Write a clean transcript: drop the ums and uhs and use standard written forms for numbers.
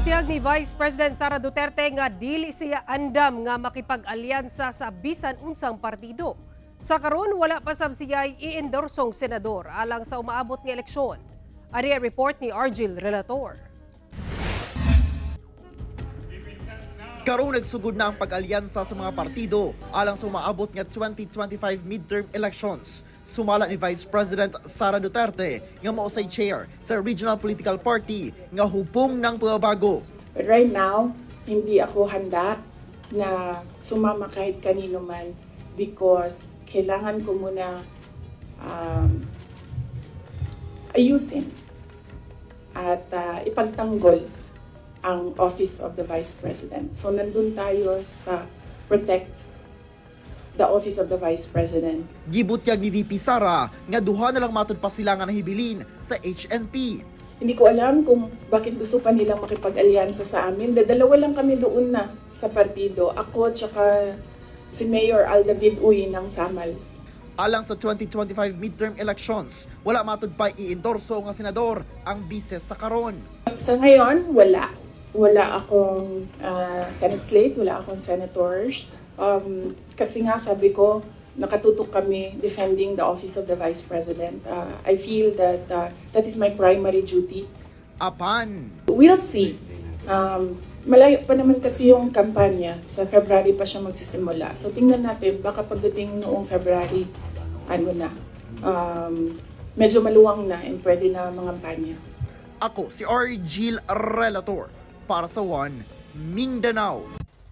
Gibutyag ni Vice President Sara Duterte nga dili siya andam nga makipag-alyansa sa bisan unsang partido. Sa karon, wala pa sab siya'y i-endorsong senador alang sa umaabot nga eleksyon. Ari ang report ni Argil Relator. Karong nagsugod na ang pag-alyansa sa mga partido alang sa umaabot nga 2025 midterm elections. Sumala ni Vice President Sara Duterte nga mausay chair sa Regional Political Party nga Hubong ng Pagbabago. But right now, hindi ako handa na sumama kahit kanino man because kailangan ko muna ayusin at ipagtanggol ang Office of the Vice President. So nandun tayo sa protect the Office of the Vice President. Gibutyag ni VP Sara nga duha na lang matud pa sila nga nahibilin sa HNP. Hindi ko alam kung bakit gusto pa nilang makipag-alyansa sa amin. Dadalawa lang kami doon na sa partido. Ako tsaka si Mayor Al David Uy ng Samal. Alang sa 2025 midterm elections, wala matud pa i-endorso nga senador ang bise sa karon. Sa ngayon, wala. Wala akong Senate slate, wala akong senators. Kasi nga sabi ko, nakatutok kami defending the Office of the Vice President. I feel that that is my primary duty. Apan, We'll see. Malayo pa naman kasi yung kampanya. Sa February pa siya magsisimula. So tingnan natin, baka pagdating noong February, ano na, medyo maluwang na and pwede na mangampanya. Ako si Argil Relator para sa One Mindanao.